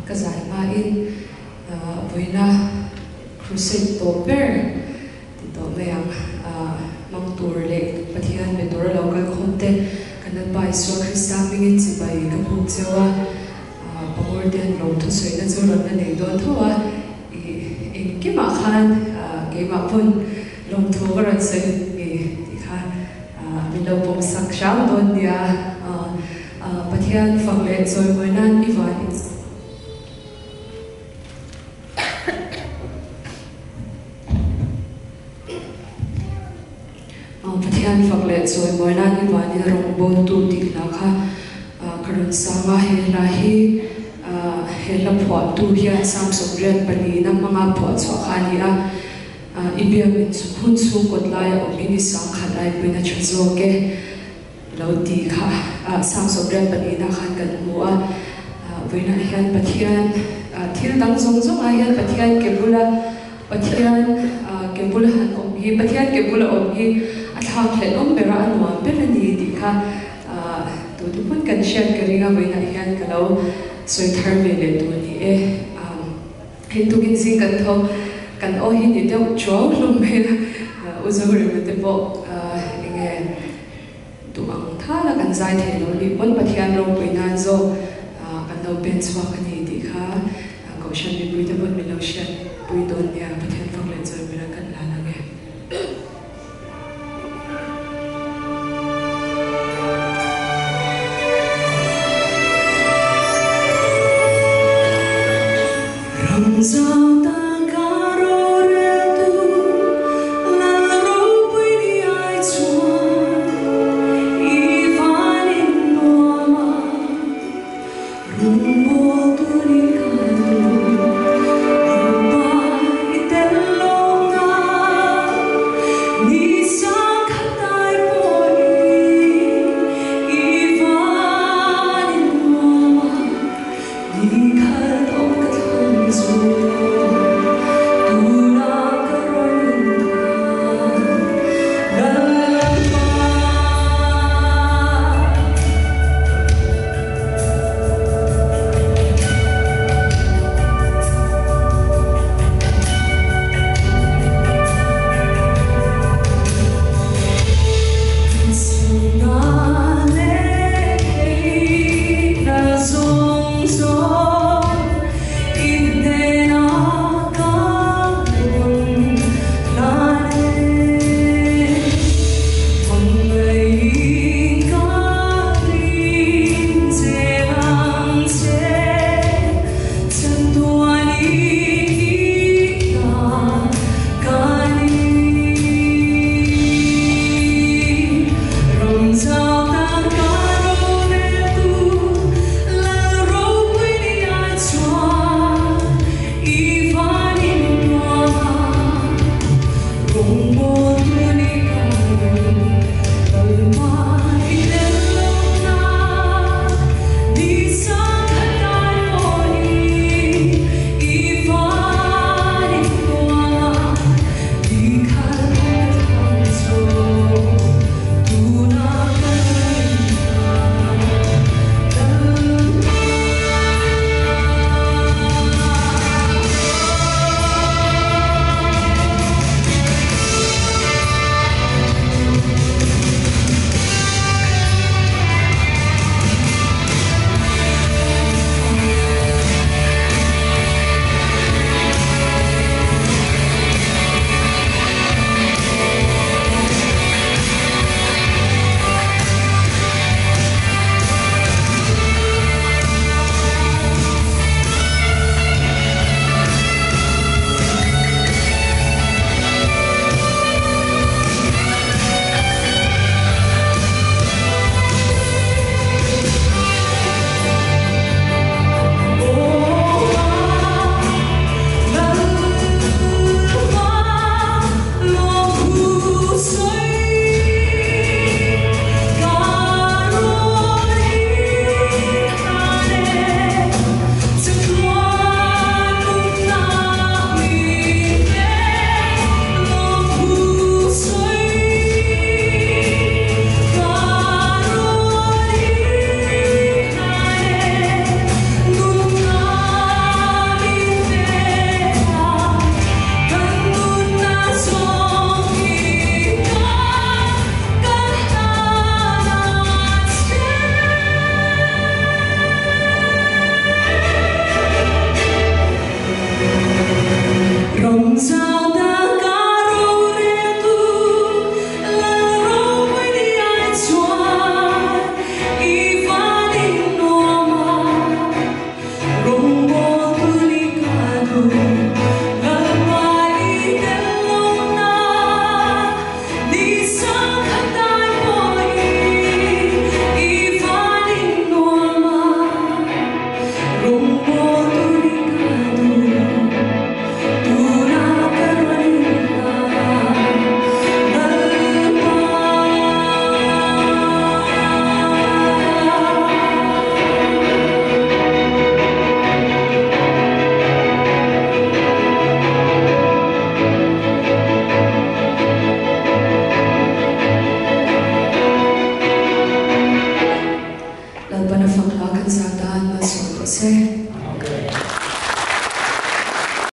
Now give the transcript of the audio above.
Ka zai hmain vawiina crusade tawp ber ti tawh mai ang. Hmang tur leh Pathian be tura lo kal khawm te kan Lalpa Isua Krista hmingin chibai ka buk cheu a, Pangawr te an lo thusawina chu rawn la nei dawn tho a, ih engkimah khan keimah pawn lawmthu ka rawn sawi ni tih kha min lo pawmsak hram dawn nia. Pathian fak leh chawimawi nan i van in. Pathian fak leh chawimawi nan i van in rawngbawltu tih hla kha ka rawn sang a. He hla hi he hla phuahtu hian Psalm 84 na hmanga phuah chhuah kha a ni a. I biakin hun chhungkaw laia awm hi ni sangkhat aipuina tha zawk e. Lo ti kha Psalm 84 ah khan kan hmu a, vawiinah hian Pathian thil dang zawng zawngah hian Pathian ke bula Pathian ke bula han awm hi Pathian ke bula awm hi a thlak hlelhawm ber a, a nuam ber a ni tih kha tute pawn kan hriat ka ring a, vawiinah hian ka lo sawi thar ve leh tur ni e. Hei tukin zing kan tho kan aw hi ni deuh chuau hlawm mai a, U Zorema te pawh enge duh ang thala kan zai thei lo nih pawn Pathian ropui nan zawk kan lo pen chhuak a ni tih kha Kohhran mipui te pawn min lo hriat pui dawn nia Pathian fak leh chawi mila kan hlan ang e. fak hla kan sa tan malsawm rawh se. Amen.